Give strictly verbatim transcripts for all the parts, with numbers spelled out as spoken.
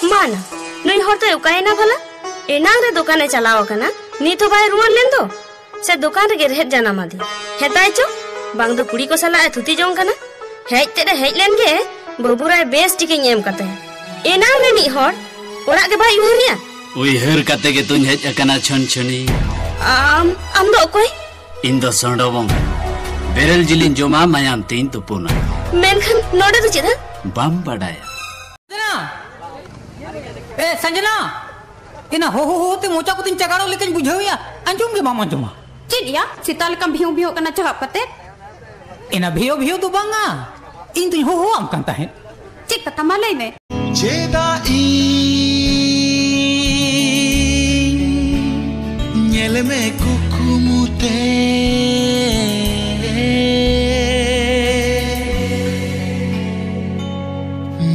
ᱢᱟᱱᱟ, ᱱᱩᱭ ᱦᱚᱲ ᱫᱚᱭ ᱚᱠᱟᱭᱮᱱᱟ ᱵᱷᱟᱞᱟ? ᱮᱱᱟᱝ ᱨᱮ ᱫᱚᱠᱟᱱᱮ ᱪᱟᱞᱟᱣ ᱟᱠᱟᱱᱟ, ᱱᱤᱛ ᱦᱚᱸ ᱵᱟᱭ ᱨᱩᱣᱟᱹᱲ ᱞᱮᱱ ᱫᱚ᱾ ᱥᱮ ᱫᱚᱠᱟᱱ ᱨᱮᱜᱮ ᱨᱮᱦᱮᱫ ᱡᱟᱱᱟᱢ ᱟᱫᱮ? ᱦᱮᱛᱟᱭ ᱪᱚ, ᱵᱟᱝ ᱫᱚ ᱠᱩᱲᱤ ᱠᱚ ᱥᱟᱞᱟᱜ ᱮ ᱛᱷᱩᱛᱤ ᱡᱚᱝ ᱠᱟᱱᱟ᱾ ᱦᱮᱡ ᱛᱮᱫ ᱮ ᱦᱮᱡ ᱞᱮᱱ ᱜᱮ, ᱵᱟᱹᱵᱩ ᱨᱟᱭ ᱵᱮᱥ ᱴᱷᱤᱠᱤᱧ ᱮᱢ ᱠᱟᱛᱟᱭᱟ᱾ ᱮᱱᱟᱝ ᱨᱤᱱᱤᱡ ᱦᱚᱲ ᱚᱲᱟᱜ ᱜᱮ ᱵᱟᱭ ᱩᱭᱦᱟᱹᱨ ᱞᱮᱭᱟ᱾ ᱩᱭᱦᱟᱹᱨ ᱠᱟᱛᱮ ᱜᱮᱛᱚᱧ ᱦᱮᱡ ᱟᱠᱟᱱᱟ ᱪᱷᱚᱱ ᱪᱷᱚᱱᱤ᱾ ᱟᱢ, ᱟᱢ ᱫᱚ ᱚᱠᱚᱭ? ᱤᱧ ᱫᱚ ᱥᱚᱸᱰᱚ ᱵᱚᱸᱜᱟ᱾ ᱵᱮᱨᱮᱞ ᱡᱤᱞᱤᱧ ᱡᱚᱢᱟ, ᱢᱟᱭᱟᱢ ᱛᱤᱧ ᱛᱩᱯᱩᱱᱟ᱾ ᱢᱮᱱᱠᱷᱟᱱ ᱱᱚᱰᱮ ᱫᱚ ᱪᱮᱫᱟᱜ? ᱵᱟᱢ ᱵᱟᱰᱟᱭᱟ᱾ ᱥᱟᱸᱡᱱᱟ! ᱮ, ᱥᱟᱸᱡᱱᱟ! ᱮᱱᱟ ᱦᱚᱦᱚ ᱦᱚᱦᱚ ᱛᱮ ᱢᱚᱪᱟ ᱠᱚᱛᱤᱧ ᱪᱟᱜᱟᱲᱚᱜ ᱞᱮᱠᱟᱧ ᱵᱩᱡᱷᱟᱹᱣᱮᱭᱟ, ᱟᱸᱡᱚᱢ ᱜᱮ ᱵᱟᱢ ᱟᱸᱡᱚᱢᱟ᱾ ᱪᱮᱫ ᱭᱟ? ᱥᱮᱛᱟ ᱞᱮᱠᱟᱢ ᱵᱷᱤᱭᱩ ᱵᱷᱤᱭᱩᱜ ᱠᱟᱱᱟ ᱪᱟᱦᱟᱵ ᱠᱟᱛᱮ? ᱮᱱᱟ ᱵᱷᱤᱭᱩ ᱵᱷᱤᱭᱩ ᱫᱚ ᱵᱟᱝᱟ, ᱤᱧ ᱫᱩᱧ ᱦᱚᱦᱚᱣᱟᱢ ᱠᱟᱱ ᱛᱟᱦᱮᱸᱫ᱾ ᱪᱮᱫ ᱠᱟᱛᱷᱟ? ᱢᱟ ᱞᱟᱹᱭ ᱢᱮ᱾ ᱪᱮᱫᱟᱜ ᱤᱧ? ᱧᱮᱞ ᱢᱮ ᱠᱩᱠᱢᱩ ᱛᱮ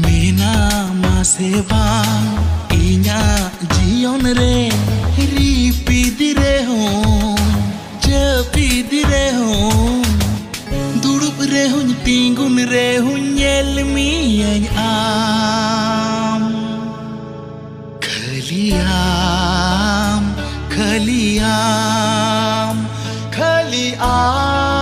ᱢᱮᱱᱟᱢᱟ ᱥᱮ ᱵᱟᱝ ᱤᱧᱟᱹᱜ ᱡᱤᱭᱚᱱ ᱨᱮ? ᱨᱤᱯᱤᱫ ᱨᱮᱦᱚᱸ, ᱡᱟᱹᱯᱤᱫ ᱨᱮᱦᱚᱸ, ᱫᱩᱲᱩᱵ ᱨᱮᱦᱚᱸᱧ, ᱛᱤᱸᱜᱩᱱ ᱨᱮᱦᱚᱸᱧ, ᱧᱮᱞ ᱢᱤᱭᱟᱹᱧ ᱟᱢ᱾ ᱠᱷᱟᱹᱞᱤ ᱟᱢ, ᱠᱷᱟᱹᱞᱤ ᱟᱢ, ᱠᱷᱟᱹᱞᱤ ᱟᱢ᱾